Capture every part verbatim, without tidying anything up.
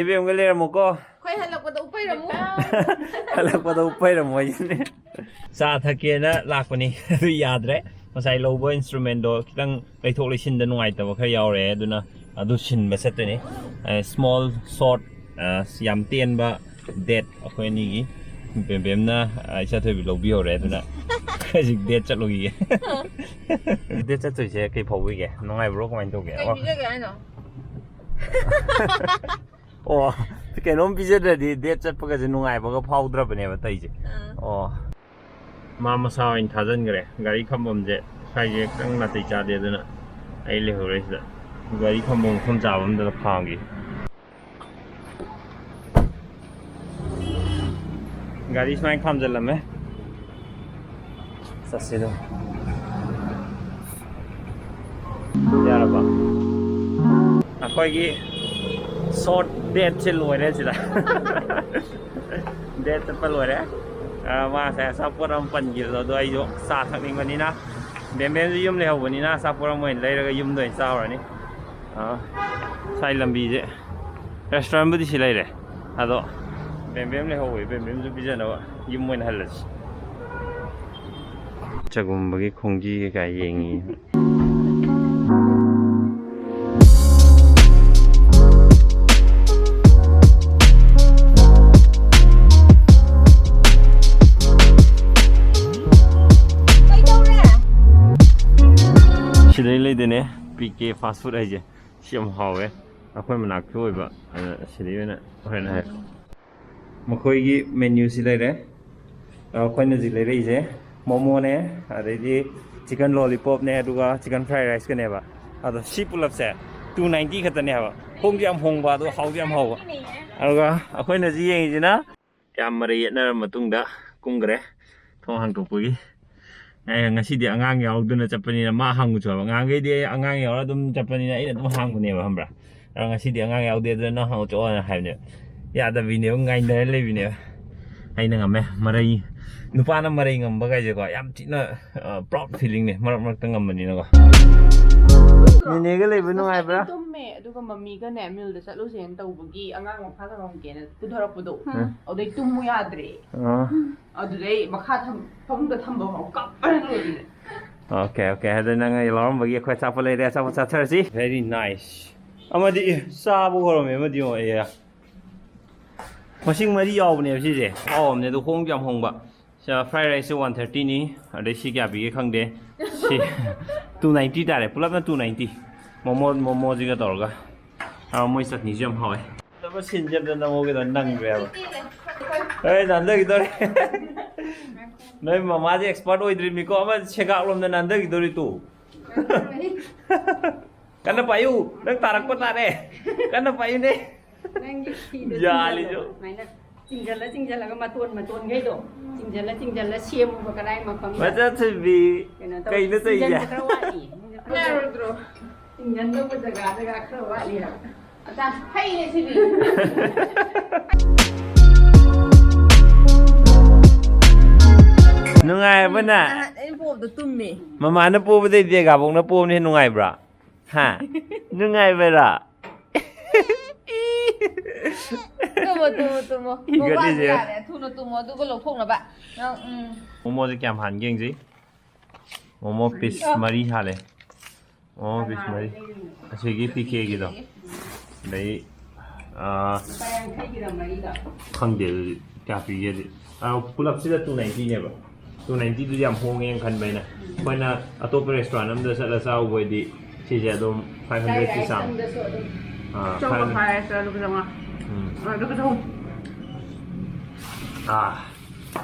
ꯄꯦꯝꯒ ꯂꯩꯔꯝꯃꯨꯀꯣ꯫ ꯑꯩꯈꯣꯏ ꯍꯜꯂꯛꯄꯗ ꯎꯞꯄꯩꯔꯝꯃꯨ꯫ ꯍꯜꯂꯛꯄꯗ ꯎꯞꯄꯩꯔꯝꯃꯣ ꯍꯥꯏꯁꯤꯅꯦ꯫ ꯆꯥ ꯊꯛꯀꯦꯅ ꯂꯥꯛꯄꯅꯤ, ꯑꯗꯨ ꯌꯥꯗ꯭ꯔꯦ꯫ ꯉꯁꯥꯏ ꯂꯧꯕ ꯏꯟꯁꯇ꯭ꯔꯨꯃꯦꯟꯗꯣ ꯈꯤꯇꯪ ꯂꯩꯊꯣꯛ ꯂꯩꯁꯤꯟꯗ ꯅꯨꯡꯉꯥꯏꯇꯕ ꯈꯔ ꯌꯥꯎꯔꯦ, ꯑꯗꯨꯅ ꯑꯗꯨ ꯁꯤꯟꯕ ꯆꯠꯇꯣꯏꯅꯤ꯫ ꯁ꯭ꯃꯣꯜ ꯁꯣꯔꯠ, ꯌꯥꯝ ꯇꯦꯟꯕ ꯗꯦꯠ ꯑꯩꯈꯣꯏ ꯑꯅꯤꯒꯤ꯫ ꯕꯦꯝꯕꯦꯝꯅ, ꯑ, ꯏꯆꯥꯊꯣꯏꯕꯤ ꯂꯧꯕꯤꯍꯧꯔꯦ, ꯑꯗꯨꯅ ꯍꯧꯖꯤꯛ ꯗꯦꯠ ꯆꯠꯂꯨꯈꯤꯒꯦ꯫ ꯗꯦꯠ ꯆꯠꯇꯣꯏꯁꯦ ꯀꯩ ꯐꯥꯎꯕꯤꯒꯦ? ꯅꯨꯡꯉꯥꯏꯕ꯭ꯔꯣ? ꯀꯃꯥꯏꯅ ꯇꯧꯒꯦ? ꯀꯩ ꯄꯤꯖꯒꯦ ꯍꯥꯏꯅꯣ? ꯑꯣ, ꯀꯩꯅꯣꯝ ꯄꯤꯖꯗ꯭ꯔꯗꯤ ꯗꯦꯠ ꯆꯠꯄꯒꯁꯦ ꯅꯨꯡꯉꯥꯏꯕꯒ ꯐꯥꯎꯗ꯭ꯔꯕꯅꯦꯕ ꯇꯧꯏꯁꯦ꯫ ꯑꯥ꯫ ꯑꯣ꯫ ꯃꯥ ꯃꯁꯥ ꯑꯣꯏꯅ ꯊꯥꯖꯤꯟꯈ꯭ꯔꯦ꯫ ꯒꯥꯔꯤ ꯈꯝꯐꯝꯁꯦ ꯁ꯭ꯋꯥꯏꯁꯦ ꯈꯤꯇꯪ ꯅꯥꯇꯩ ꯆꯥꯗꯦ, ꯑꯗꯨꯅ ꯑꯩ ꯂꯩꯍꯧꯔꯦ ꯁꯤꯗ꯫ ꯒꯥꯔꯤ ꯈꯝꯕ ꯃꯐꯝ ꯆꯥꯕ ꯑꯝꯗ ꯈꯥꯝꯒꯦ꯫ ꯒꯥꯔꯤ ꯁꯨꯃꯥꯏꯅ ꯈꯥꯝꯖꯤꯜꯂꯝꯃꯦ꯫ ꯆꯠꯁꯤꯗ꯫ ꯌꯥꯔꯕ? ꯑꯩꯈꯣꯏꯒꯤ ꯁꯣꯔꯠ ꯗꯦꯠꯁꯦ ꯂꯣꯏꯔꯦ ꯁꯤꯗ꯫ ꯗꯦꯠ ꯆꯠꯄ ꯂꯣꯏꯔꯦ꯫ ꯑ, ꯃꯥꯁꯦ ꯑꯆꯥꯄꯣꯠ ꯑꯃ ꯄꯟꯈꯤꯕꯗꯣ, ꯑꯗꯣ ꯑꯩꯁꯨ ꯆꯥ ꯊꯛꯅꯤꯡꯕꯅꯤꯅ, ꯕꯦꯝꯕꯦꯝꯁꯨ ꯌꯨꯝ ꯂꯩꯍꯧꯕꯅꯤꯅ ꯑꯆꯥꯄꯣꯠ ꯑꯃ ꯑꯣꯏꯅ ꯂꯩꯔꯒ ꯌꯨꯝꯗ ꯑꯣꯏꯅ ꯆꯥꯔꯨꯔꯅꯤ꯫ ꯑ, ꯁ꯭ꯋꯥꯏ ꯂꯝꯕꯤꯁꯦ, ꯔꯦꯁꯇꯨꯔꯦꯟꯕꯨꯗꯤ ꯁꯤ ꯂꯩꯔꯦ, ꯑꯗꯣ ꯕꯦꯝꯕꯦꯝ ꯂꯩꯍꯧꯋꯦ, ꯕꯦꯝꯕꯦꯝꯁꯨ ꯄꯤꯖꯅꯕ ꯌꯨꯝ ꯑꯣꯏꯅ ꯍꯜꯂꯁꯤ꯫ ꯆꯒꯨꯝꯕꯒꯤ ꯈꯣꯡꯒꯤ ꯀꯩꯀꯥ ꯌꯦꯡꯉꯤ꯫ ꯀꯩꯗꯧꯔꯦ? ꯁꯤꯗꯩ ꯂꯩꯗꯣꯏꯅꯦ ꯄꯤ ꯀꯦ ꯐꯥꯁ ꯐꯨꯗ ꯍꯥꯏꯁꯦ꯫ ꯁꯤ ꯌꯥꯝ ꯍꯥꯎꯋꯦ꯫ ꯑꯩꯈꯣꯏ ꯃꯅꯥꯛꯇ ꯑꯣꯏꯕ, ꯑꯗꯨꯅ ꯁꯤꯗꯩ ꯑꯣꯏꯅ ꯍꯣꯔꯦꯟ ꯍꯥꯏꯔꯛꯀꯦ꯫ ꯃꯈꯣꯏꯒꯤ ꯃꯦꯅ꯭ꯌꯨꯁꯤ ꯂꯩꯔꯦ꯫ ꯑꯩꯈꯣꯏꯅ ꯍꯧꯖꯤꯛ ꯂꯩꯔꯛꯏꯁꯦ ꯃꯣꯃꯣꯅꯦ, ꯑꯗꯩꯗꯤ ꯆꯤꯀꯟ ꯂꯣꯂꯤꯄꯣꯞꯅꯦ, ꯑꯗꯨꯒ ꯆꯤꯀꯟ ꯐ꯭ꯔꯥꯏ ꯔꯥꯏꯁꯀꯅꯦꯕ꯫ ꯑꯗꯣ ꯁꯤ ꯄꯨꯂꯞꯁꯦ ꯇꯨ ꯅꯥꯏꯟꯇꯤ ꯈꯛꯇꯅꯦ ꯍꯥꯏꯕ꯫ ꯍꯣꯡꯁꯨ ꯌꯥꯝ ꯍꯣꯡꯕ, ꯑꯗꯣ ꯍꯥꯎꯁꯨ ꯌꯥꯝ ꯍꯥꯎꯕ꯫ ꯑꯗꯨꯒ ꯑꯩꯈꯣꯏꯅ ꯍꯧꯖꯤꯛ ꯌꯦꯡꯉꯤꯁꯤꯅ ꯌꯥꯝ ꯃꯔꯩ ꯌꯦꯠꯅꯔ ꯃꯇꯨꯡꯗ ꯀꯨꯝꯈ꯭ꯔꯦ ꯊꯣꯡ ꯍꯥꯡꯇꯣꯛꯄꯒꯤ꯫ ꯑꯦ, ꯉꯁꯤꯗꯤ ꯑꯉꯥꯡ ꯌꯥꯎꯗꯅ ꯆꯠꯄꯅꯤꯅ ꯃꯥ ꯍꯪꯉꯨꯁꯨ ꯍꯥꯏꯕ꯫ ꯉꯍꯥꯟꯈꯩꯗꯤ ꯑꯩ ꯑꯉꯥꯡ ꯌꯥꯎꯔ ꯑꯗꯨꯝ ꯆꯠꯄꯅꯤꯅ ꯑꯩꯅ ꯑꯗꯨꯝ ꯍꯥꯡꯕꯅꯦꯕ, ꯈꯪꯕ꯭ꯔꯥ? ꯑꯗꯣ ꯉꯁꯤꯗꯤ ꯑꯉꯥꯡ ꯌꯥꯎꯗꯦ, ꯑꯗꯨꯅ ꯅꯪ ꯍꯪꯉꯨ ꯆꯠꯂꯣꯅ ꯍꯥꯏꯕꯅꯦꯕ꯫ ꯌꯥꯗꯕꯤꯅꯦꯕ, ꯉꯥꯏꯅꯔ ꯂꯩꯕꯤꯅꯦꯕ꯫ ꯑꯩꯅ ꯉꯝꯃꯦ꯫ ꯃꯔꯩ ꯅꯨꯄꯥꯅ ꯃꯔꯩ ꯉꯝꯕ ꯀꯥꯏꯁꯦꯀꯣ, ꯌꯥꯝ ꯊꯤꯅ ꯄ꯭ꯔꯥꯎꯗ ꯐꯤꯂꯤꯡꯅꯦ, ꯃꯔꯛ ꯃꯔꯛꯇ ꯉꯝꯕꯅꯤꯅꯀꯣ꯫ ꯅꯦꯅꯦꯒ ꯂꯩꯕ ꯅꯨꯡꯉꯥꯏꯕ꯭ꯔꯥ? ꯇꯨꯝꯃꯦ, ꯑꯗꯨꯒ ꯃꯝꯃꯤꯒꯅꯦ ꯃꯤꯜꯗ ꯆꯠꯂꯨꯁꯦꯅ ꯇꯧꯕꯒꯤ ꯑꯉꯥꯡ ꯃꯈꯥ ꯇꯝꯃꯝꯒꯦꯅ ꯄꯨꯊꯔꯛꯄꯗꯣ, ꯎꯝ꯫ ꯑꯗꯨꯗꯩ ꯇꯨꯝꯃꯨ ꯌꯥꯗ꯭ꯔꯦ꯫ ꯑꯥ꯫ ꯑꯗꯨꯗꯩ ꯃꯈꯥ ꯊꯝ-, ꯐꯃꯨꯡꯗ ꯊꯝꯕ ꯐꯥꯎ ꯀꯞꯄꯅ ꯂꯣꯏꯕꯅꯦ꯫ Okay, okay. ꯑꯗꯣ ꯅꯪ ꯂꯧꯔꯝꯕꯒꯤ ꯑꯩꯈꯣꯏ ꯑꯆꯥꯄꯣꯠ ꯂꯩꯔꯦ, ꯑꯆꯥꯄꯣꯠ ꯆꯥꯊꯔꯁꯤ꯫ Very nice꯫ ꯑꯃꯗꯤ, ꯑꯦ, ꯆꯥꯕ ꯍꯧꯔꯝꯃꯦ ꯑꯃꯗꯤ, ꯑꯣ, ꯑꯦ꯫ ꯃꯁꯤꯡ ꯃꯔꯤ ꯌꯥꯎꯕꯅꯦꯕ ꯁꯤꯁꯦ꯫ ꯍꯥꯎꯕꯅꯦ, ꯑꯗꯣ ꯍꯣꯡꯁꯨ ꯌꯥꯝ ꯍꯣꯡꯕ꯫ ꯁꯤ fried rice ꯁꯦ one thirty ꯅꯤ, ꯑꯗꯩ ꯁꯤ ꯀꯌꯥ ꯄꯤꯒꯦ ꯈꯪꯗꯦ꯫ ꯁꯤ two ninety ꯇꯥꯔꯦ, ꯄꯨꯂꯞꯅ two ninety꯫ ꯃꯣꯃꯣ, ꯃꯣꯃꯣꯁꯤꯒ ꯇꯧꯔꯒ꯫ ꯑꯥ, ꯃꯣꯏ ꯆꯠꯅꯤꯁꯨ ꯌꯥꯝ ꯍꯥꯎꯋꯦ꯫ ꯑꯃ ꯁꯤꯟꯁꯦ ꯑꯝꯇ ꯅꯝꯍꯧꯒꯦ ꯇꯧꯔ ꯅꯪꯗ꯭ꯔꯦꯕ꯫ ꯑꯦ, ꯅꯥꯟꯊꯈꯤꯗꯧꯔꯦ꯫ ꯅꯣꯏ ꯃꯃꯥꯁꯦ expert ꯑꯣꯏꯗ꯭ꯔꯤꯕꯅꯤꯀꯣ, ꯑꯃ ꯁꯦꯒꯥꯛꯂꯣꯝꯗ ꯅꯥꯟꯊꯈꯤꯗꯧꯔꯤ ꯇꯨ꯫ ꯀꯟꯅ ꯄꯥꯏꯌꯨ, ꯅꯪ ꯇꯥꯔꯛꯄ ꯇꯥꯔꯦ꯫ ꯀꯟꯅ ꯄꯥꯏꯌꯨꯅꯦ꯫ ꯅꯪꯒꯤ ꯐꯤꯗꯣ ꯌꯥꯜꯂꯤꯗꯣ꯫ ꯆꯤꯡꯖꯜꯂꯣ, ꯁꯨꯃꯥꯏꯅ ꯆꯤꯡꯖꯜꯂ, ꯆꯤꯡꯖꯜꯂꯒ ꯃꯇꯣꯟ, ꯃꯇꯣꯟꯈꯩꯗꯣ ꯆꯤꯡꯖꯜꯂ, ꯆꯤꯡꯖꯜꯂ ꯁꯦꯝꯃꯨꯕ ꯀꯗꯥꯏ ꯃꯐꯝꯗ꯫ ꯃꯆꯥ ꯊꯣꯏꯕꯤ, ꯀꯩꯅꯣ ꯇꯧ-, ꯀꯩꯅꯣ ꯇꯧꯔꯤꯁꯦ? ꯆꯤꯡꯖꯟꯕ ꯈꯔ ꯋꯥꯠꯂꯤ꯫ ꯌꯥꯔꯣꯏꯗ꯭ꯔꯣ? ꯆꯤꯡꯖꯟꯗꯧꯕ ꯖꯒꯥ, ꯖꯒꯥ ꯈꯔ ꯋꯥꯠꯂꯤꯔ? ꯑꯗ ꯐꯩꯅꯦ ꯁꯤꯗꯤ꯫ ꯅꯨꯡꯉꯥꯏꯔꯕ ꯅꯪ? ꯅꯍꯥꯟ ꯑꯩꯅ ꯄꯣꯕꯗꯣ ꯇꯨꯝꯃꯦ꯫ ꯃꯃꯥꯅ ꯄꯣꯕꯗꯩ ꯗꯦꯒꯥꯕꯣꯛꯅ ꯄꯣꯕꯅ ꯍꯦꯟꯅ ꯅꯨꯡꯉꯥꯏꯕ꯭ꯔꯥ? ꯍꯥ? ꯅꯨꯡꯉꯥꯏꯕꯔꯥ? ꯇꯨꯝꯃꯣ, ꯇꯨꯝꯃꯣ, ꯇꯨꯝꯃꯣ꯫ ꯏꯒꯠꯂꯤꯁꯦ꯫ ꯃꯣꯕꯥꯏꯜꯗꯣ ꯌꯥꯔꯦ, ꯊꯨꯅ ꯇꯨꯝꯃꯣ, ꯑꯗꯨꯒ ꯂꯧꯊꯣꯛꯅꯕ꯫ ꯅꯪ, ꯎꯝ꯫ ꯃꯣꯃꯣꯁꯦ ꯀꯌꯥꯝ ꯍꯥꯟꯒꯦ ꯌꯦꯡꯁꯤ꯫ ꯃꯣꯃꯣ ꯄꯤꯁ ꯃꯔꯤ ꯍꯥꯜꯂꯦ꯫ ꯃꯣꯃꯣ ꯄꯤꯁ ꯃꯔꯤ꯫ ꯑꯁꯤꯒꯤ ꯄꯤ ꯀꯦꯒꯤꯗꯣ꯫ ꯑꯗꯩ, ꯑꯥ, ꯂꯨꯄꯥ ꯌꯥꯡꯈꯩꯒꯤꯔ ꯃꯔꯤꯗꯣ? ꯈꯪꯗꯦ ꯑꯗꯨꯗꯤ ꯀꯌꯥ ꯄꯤꯒꯦꯗꯤ꯫ ꯑꯥ, ꯄꯨꯂꯞꯁꯤꯗ two ninety ꯅꯦꯕ꯫ Two ninety ꯗꯨꯗꯤ ꯌꯥꯝ ꯍꯣꯡꯉꯦꯅ ꯈꯟꯕ ꯑꯩꯅ꯫ ꯑꯩꯈꯣꯏꯅ ꯑꯇꯣꯞꯄ restaurant ꯑꯝꯗ ꯆꯠꯂ ꯆꯥꯔꯨꯕ ꯑꯣꯏꯗꯤ ꯁꯤꯁꯦ ꯑꯗꯨꯝ five hundred ꯀꯤ ꯆꯥꯡ꯫ ꯆꯥꯝꯃ ꯑꯥ, ꯐꯥꯏ ꯍꯟꯗ꯭ꯔꯦꯠ꯫ ꯐꯥꯏ ꯍꯟꯗ꯭ꯔꯦꯠ, ꯂꯨꯄꯥ ꯆꯥꯝꯃꯉꯥ꯫ ꯎꯝ꯫ ꯑꯥ, ꯂꯨꯄꯥ ꯆꯍꯨꯝ꯫ ꯑꯥ,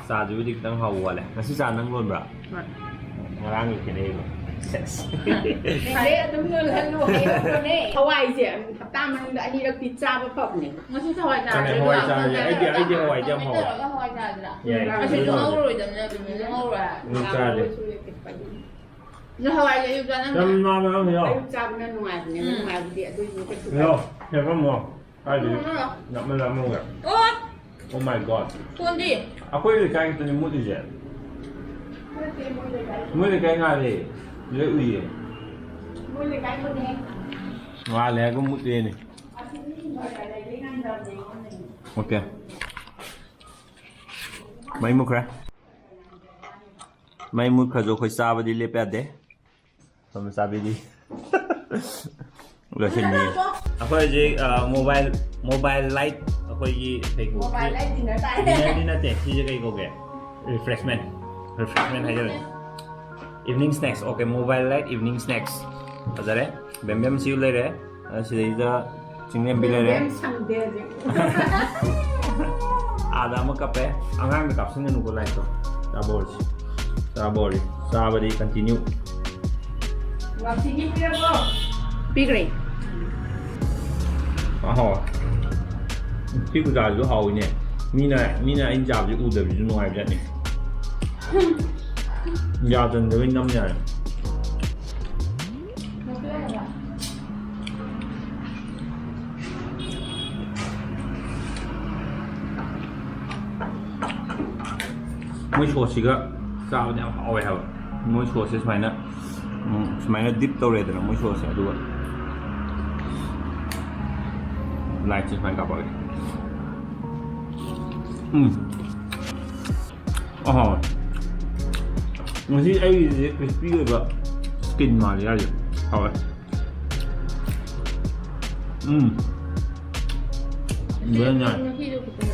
ꯆꯥꯁꯤꯕꯨꯗꯤ ꯈꯤꯇꯪ ꯍꯥꯎꯕ ꯋꯥꯠꯂꯦ꯫ ꯉꯁꯤ ꯆꯥ ꯅꯪ ꯂꯣꯟꯕ꯭ꯔꯥ? ꯍꯣꯏ꯫ ꯉꯔꯥꯡꯒꯤ ꯈꯦꯠꯅꯩꯕ꯫ ꯁꯦꯁ꯫ ꯅꯪꯗꯤ ꯑꯗꯨꯝ ꯂꯣꯜꯍꯜꯂꯣ, ꯍꯩꯔꯛꯄꯅꯦ꯫ ꯍꯋꯥꯏꯁꯦ ꯍꯞꯇꯥ ꯃꯅꯨꯡꯗ ꯑꯅꯤꯔꯛꯇꯤ ꯆꯥꯕ ꯐꯕꯅꯦ꯫ ꯉꯁꯤ ꯍꯋꯥꯏ ꯆꯥꯔꯁꯦ꯫ ꯍꯋꯥꯏ ꯆꯥꯔꯁꯦ꯫ ꯑꯩꯗꯤ, ꯑꯩꯗꯤ ꯍꯋꯥꯏꯗꯤ ꯌꯥꯝ ꯍꯥꯎꯋꯦ꯫ ꯇꯧꯔꯒ ꯍꯋꯥꯏ ꯆꯥꯔꯁꯤꯔꯥ? ꯌꯥꯏ꯫ ꯉꯁꯤꯗꯤ ꯉꯧꯔꯔꯣꯏꯗꯕꯅꯤꯅ ꯑꯗꯨꯝ ꯉꯧꯔꯣꯏ ꯍꯥꯏꯔ꯫ ꯑꯗꯨꯝ ꯆꯥꯔꯁꯦ꯫ ꯅꯪ ꯍꯋꯥꯏꯁꯦ ꯑꯌꯨꯛ ꯆꯥ ꯅꯪ ꯌꯥꯝ ꯅꯥꯟꯕ ꯅꯪ ꯌꯥꯎ꯫ ꯑꯌꯨꯛ ꯆꯥꯕꯅ ꯅꯨꯡꯉꯥꯏꯕꯅꯦ, ꯎꯝ꯫ ꯅꯨꯡꯉꯥꯏꯕꯗꯤ ꯑꯗꯨꯏꯁꯨ ꯀꯩꯁꯨ ꯌꯥꯎ꯫ ꯍꯦꯛꯐꯝꯃꯣ꯫ ꯀꯥꯏꯗꯒꯤ? ꯎꯝ, ꯎꯝ꯫ ꯅꯞꯃꯟ ꯂꯥꯝꯃꯒ꯫ ꯑꯣ! Oh my god. ꯀꯣꯟꯗꯤ? ꯑꯩꯈꯣꯏ ꯂꯩꯀꯥꯏ ꯈꯛꯇꯅꯤ ꯃꯨꯠꯂꯤꯁꯦ꯫ ꯅꯠꯇꯦ, ꯃꯣꯏ ꯂꯩꯀꯥꯏ꯫ ꯃꯣꯏ ꯂꯩꯀꯥꯏ ꯉꯥꯜꯂꯦ꯫ ꯂꯣꯏ ꯎꯏꯌꯦ꯫ ꯃꯣꯏ ꯂꯩꯀꯥꯏ ꯃꯨꯠꯂꯦ꯫ ꯉꯥꯜꯂꯦ ꯍꯥꯏꯔꯒ ꯃꯨꯠꯂꯦꯅꯦ꯫ ꯑꯁꯤꯗꯤ ꯏꯟꯚꯔꯇꯔ ꯂꯩꯕꯩ ꯉꯥꯟꯗꯕꯅꯦ, ꯑꯩꯉꯣꯟꯗꯗꯤ꯫ ꯑꯣꯀꯦ꯫ ꯃꯩ ꯃꯨꯠꯈ꯭ꯔꯦ꯫ ꯃꯩ ꯃꯨꯠꯈ꯭ꯔꯁꯨ ꯑꯩꯈꯣꯏ ꯆꯥꯕꯗꯤ ꯂꯦꯞꯄ ꯌꯥꯗꯦ꯫ ꯁꯣꯝꯗ ꯆꯥꯕꯤꯔꯤ꯫ ꯂꯣꯏꯁꯤꯟꯕꯤꯔꯤ꯫ ꯑꯩꯈꯣꯏ ꯍꯧꯖꯤꯛ, ꯑ, mobile, mobile light, ꯑꯩꯈꯣꯏꯒꯤ ꯀꯩ ꯀꯧꯒꯦ? Mobile light dinner ꯇꯥꯔꯦ꯫ Dinner ꯗꯤ ꯅꯠꯇꯦ, ꯁꯤꯁꯦ ꯀꯩ ꯀꯧꯒꯦ? Refreshment. Refreshment ꯍꯥꯏꯒꯗꯕꯅꯤ꯫ Evening snacks, okay, mobile light evening snacks. ꯐꯖꯔꯦ꯫ ꯕꯦꯝꯕꯦꯝ ꯁꯤꯁꯨ ꯂꯩꯔꯦ꯫ ꯑ, ꯁꯤꯗꯩꯗ ꯆꯤꯡꯂꯦꯝꯕꯤ ꯂꯩꯔꯦ꯫ ꯕꯦꯝ ꯁꯪꯗꯦ ꯍꯧꯖꯤꯛ꯫ ꯑꯥꯗ ꯑꯃ ꯀꯞꯄꯦ꯫ ꯑꯉꯥꯡꯗ ꯀꯥꯞꯁꯤꯟꯒꯅꯨꯀꯣ ꯂꯥꯏꯠꯇꯣ꯫ ꯆꯥꯕ ꯍꯧꯔꯁꯤ꯫ ꯆꯥꯕ ꯍꯧꯔꯤ꯫ ꯆꯥꯕꯗꯤ continue꯫ ꯉꯁꯤꯒꯤ ꯄꯤꯔꯕꯣ? ꯄꯤꯈ꯭ꯔꯦ꯫ ꯑꯍꯥꯎ꯫ ꯁꯤ ꯀꯨꯖꯥꯁꯤꯁꯨ ꯍꯥꯎꯋꯤꯅꯦ꯫ ꯃꯤꯅ, ꯃꯤꯅ ꯑꯩꯅ ꯆꯥꯕꯁꯤ ꯎꯗꯕꯁꯤꯁꯨ ꯅꯨꯡꯉꯥꯏꯕꯖꯥꯠꯅꯤ꯫ ꯌꯥꯗꯟꯗꯕꯩ ꯅꯝ ꯌꯥꯔꯦ꯫ ꯃꯣꯏ ꯁꯣꯁꯁꯤꯒ ꯆꯥꯕꯗꯤ ꯌꯥꯝ ꯍꯥꯎꯋꯦ ꯍꯥꯏꯕ꯫ ꯃꯣꯏ ꯁꯣꯁꯁꯦ ꯁꯨꯃꯥꯏꯅ, ꯎꯝ, ꯁꯨꯃꯥꯏꯅ dip ꯇꯧꯔꯦꯗꯅ ꯃꯣꯏ ꯁꯣꯁꯁꯦ, ꯑꯗꯨꯒ ꯂꯥꯏꯠꯁꯦ ꯁꯨꯃꯥꯏꯅ ꯀꯥꯞꯄꯛꯑꯒꯦ꯫ ꯎꯝ꯫ ꯑꯍꯥꯎꯋꯦ꯫ ꯉꯁꯤ ꯑꯩꯒꯤꯁꯦ crispy ꯑꯣꯏꯕ skin ꯃꯥꯜꯂꯦ ꯍꯥꯏꯁꯦ꯫ ꯍꯥꯎꯋꯦ꯫ ꯎꯝ꯫ Very nice꯫ ꯉꯁꯤꯗꯣ ꯈꯤꯇꯪ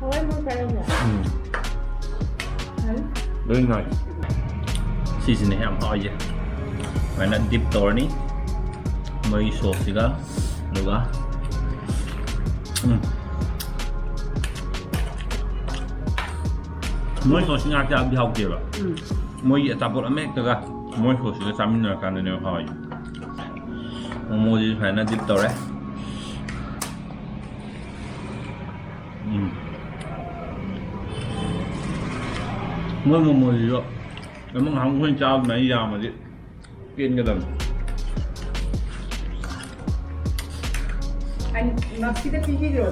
ꯍꯋꯥꯏ ꯃꯔꯨ ꯈꯔ ꯌꯥꯎꯕ꯭ꯔꯥ? ꯎꯝ꯫ Very nice꯫ ꯁꯤꯁꯤꯅꯦ ꯌꯥꯝ ꯍꯥꯎꯔꯤꯁꯦ꯫ ꯁꯨꯃꯥꯏꯅ dip ꯇꯧꯔꯅꯤ ꯃꯣꯏꯒꯤ ꯁꯣꯁꯁꯤꯒ, ꯑꯗꯨꯒ, ꯎꯝ꯫ ꯃꯣꯏ ꯁꯣꯁꯁꯤ ꯉꯥꯛꯇ ꯌꯥꯝꯗꯤ ꯍꯥꯎꯇꯦꯕ꯫ ꯎꯝ꯫ ꯃꯣꯏꯒꯤ ꯑꯆꯥꯄꯣꯠ ꯑꯃ ꯍꯦꯛꯇꯒ ꯃꯣꯏ ꯁꯣꯁꯁꯤꯒ ꯆꯥꯃꯤꯟꯅꯔꯀꯥꯟꯗꯅꯦꯕ ꯍꯥꯎꯔꯤꯁꯦ꯫ ꯃꯣꯃꯣꯁꯤ ꯁꯨꯃꯥꯏꯅ dip ꯇꯧꯔꯦ꯫ ꯎꯝ꯫ ꯃꯣꯏ ꯃꯣꯃꯣꯁꯤꯁꯨ ꯑꯃ ꯉꯥꯏꯍꯥꯛ ꯑꯩꯈꯣꯏꯅ ꯆꯥꯕ ꯑꯗꯨꯃꯥꯏꯅ ꯌꯥꯝꯃꯗꯤ ꯄꯦꯟꯒꯗꯕꯅꯤ꯫ ꯑꯩ ꯃꯁꯤꯗ ꯄꯤꯕꯤꯔꯣ꯫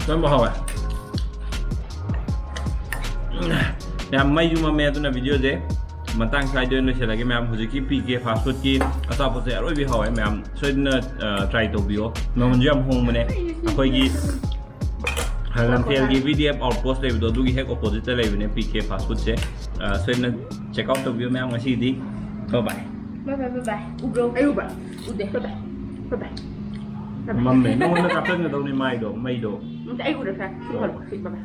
ꯌꯥꯝ ꯍꯥꯎꯋꯦ꯫ ꯌꯥꯝ ꯃꯩꯁꯨ ꯃꯝꯃꯦ, ꯑꯗꯨꯅ ꯚꯤꯗꯤꯑꯣꯁꯦ ꯃꯇꯥꯡ ꯁ꯭ꯋꯥꯏꯗ ꯑꯣꯏꯅ ꯂꯣꯏꯁꯤꯜꯂꯒꯦ꯫ ꯃꯌꯥꯝ ꯍꯧꯖꯤꯛꯀꯤ ꯄꯤ ꯀꯦ ꯐꯥꯁ ꯐꯨꯗꯀꯤ ꯑꯆꯥꯄꯣꯠꯁꯦ ꯑꯔꯣꯏꯕꯤ ꯍꯥꯎꯋꯦ꯫ ꯃꯌꯥꯝ ꯁꯣꯏꯗꯅ ꯇ꯭ꯔꯥꯏ ꯇꯧꯕꯤꯌꯣ꯫ ꯃꯃꯜꯁꯨ ꯌꯥꯝ ꯍꯣꯡꯕꯅꯦ꯫ ꯑꯩꯈꯣꯏꯒꯤ ꯂꯝꯐꯦꯜꯒꯤ ꯚꯤ ꯗꯤ ꯑꯦꯐ ꯑꯥꯎꯠꯄꯣꯁ ꯂꯩꯕꯗꯣ, ꯑꯗꯨꯒꯤ ꯍꯦꯛ ꯑꯣꯄꯣꯖꯤꯠꯇ ꯂꯩꯕꯅꯦ ꯄꯤ ꯀꯦ ꯐꯥꯁ ꯐꯨꯗꯁꯦ꯫ ꯁꯣꯏꯗꯅ ꯆꯦꯛ ꯑꯥꯎꯠ ꯇꯧꯕꯤꯌꯣ ꯃꯌꯥꯝ꯫ ꯉꯁꯤꯒꯤꯗꯤ ꯕꯥꯏ ꯕꯥꯏ꯫ ꯕꯥꯏ ꯕꯥꯏ ꯕꯥꯏ ꯕꯥꯏ꯫ ꯎꯕ꯭ꯔꯣ? ꯑꯩ ꯎꯕ꯭ꯔꯥ? ꯎꯗꯦ꯫ ꯕꯥꯏ ꯕꯥꯏ꯫ ꯕꯥꯏ ꯕꯥꯏ꯫ ꯕꯥꯏ ꯕꯥꯏ꯫ ꯃꯝꯃꯦ꯫ ꯅꯉꯣꯟꯗ ꯀꯥꯞꯆꯟꯒꯗꯧꯅꯤ ꯃꯥꯏꯗꯣ, ꯃꯩꯗꯣ꯫ ꯎꯝ, ꯑꯩ ꯎꯔꯦ ꯁꯥꯔ꯫ ꯁꯤ ꯑꯣ꯫ ꯍꯣꯏ, ꯁꯤ ꯕꯥꯏ ꯕꯥꯏ꯫